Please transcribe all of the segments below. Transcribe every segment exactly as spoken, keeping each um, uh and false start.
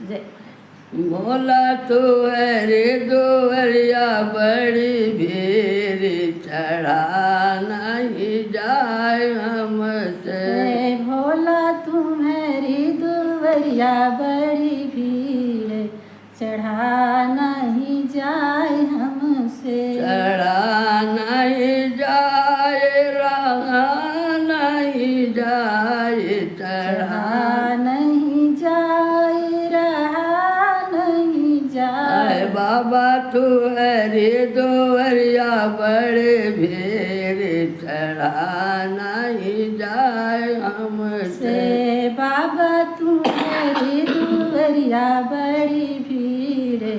जय। भोला तुहरी दुवरिया बड़ी भीड़, चढ़ा नहीं जाए हमसे। हे भोला तुम्हरी दुवरिया बड़ी भीड़, चढ़ा नहीं जाए हमसे। चढ़ा नहीं जाए, रहा नहीं जाए, चढ़ा चढ़ा नहीं जाए, रहा नहीं जाए। आए बाबा तुहरी दुवरिया बड़े भीड़, चढ़ा नहीं जाए हमसे। से बाबा तुहरी दुवरिया बड़ी भीड़,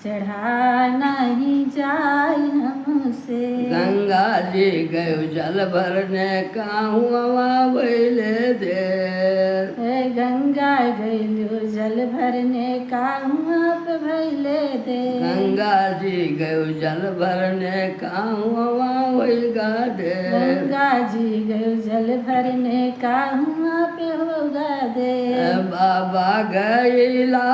चढ़ा नहीं जाए हमसे। गंगा जी गयो जल भरने, काहुआ भइले देर। हे गंगा गयो जल भरने, काहुआ पे भइले देर। गंगा जी गयो जल भरने, काहुआ होइगा देर। गंगा जी गयो जल भरने, काहुआ पे होगा देर। ए बाबा गइला,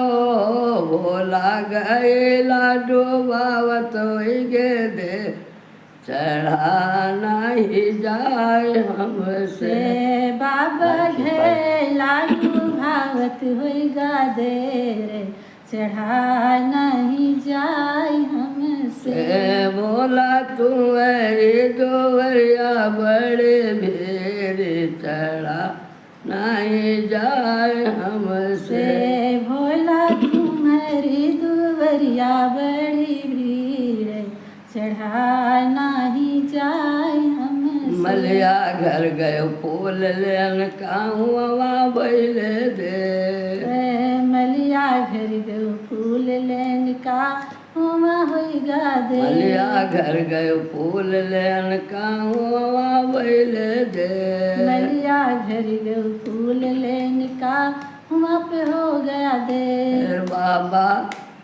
ओ भोला गइला, डुबावत होइगे देर, चढ़ा नहीं जाए हमसे। से बाबा गइला, डुबावत होइगा देर, चढ़ा नहीं जाए हमसे। से भोला तुहरी दुवरिया बड़े भीड़, चढ़ा नहीं जाए हमसे। से भोला तुम्हरी दुवरिया बड़ी भीड़, चढ़ा नहीं जाए हमसे। मलिया घर गयो फूल लेन, काहुआ भइले देर। ए मलिया घर गयो फूल लेन, काहुआ होइगा देर। मलिया घर गयो फूल लेन, काहुआ भइले देर। मलिया घर गयो फूल लेन, काहुआ पे होगा देर। ए बाबा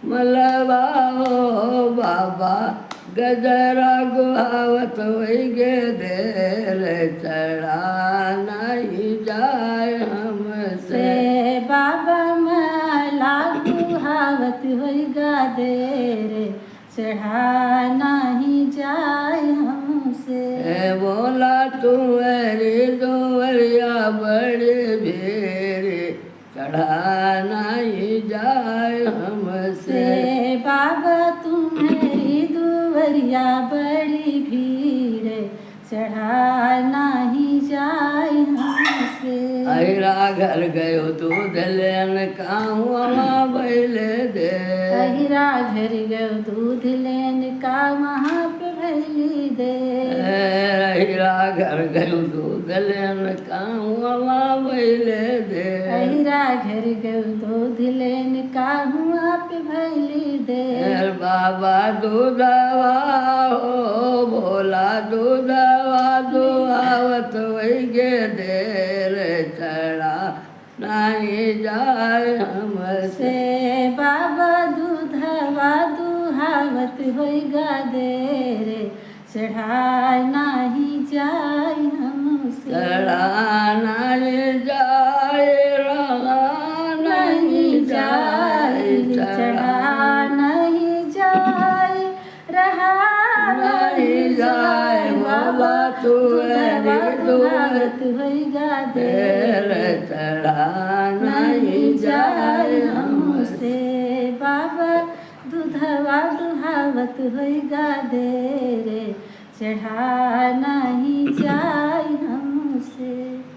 मलवा हो बाबा, गजरा गुहावत होइगे देर, चढ़ा नहीं जाए हमसे। से बाबा मला गुहावत होइगा देर, चढ़ा नहीं जाए हमसे। ए भोला तुहरी दुवरिया बड़ी भीड़, चढ़ा नहीं जाए हमसे। से बाबा तुम्हरी दुवरिया बड़ी भीड़, चढ़ा नहीं जाए हमसे। अहिरा घर गयो दूध लेन, काहुआ भइले देर। अहिरा घर गयो दूध लेन, काहुआ पे भइले देर। ए, अहिरा घर गयो दूध लेन, काहुआ भइले देर। अहिरा घर गयो दूध लेन, काहुआ पे भइले देर। ए बाबा दूधवा हो, भोला दूधवा दुहावत होइगे देर, चढ़ा नहीं जाए हमसे। से बाबा दूधवा दुहावत होइगा देर, चढ़ा नहीं जाए हमसे। चढ़ा नहीं जाए, रहा नहीं जाए, चढ़ा नहीं जाए, रहा नहीं जाए, बाबा तुहरी दुवरिया होइगा देर, चढ़ा नहीं जाए हमसे। बाबा दूधवा दुहावत होइगा देर, चढ़ा नहीं जाए।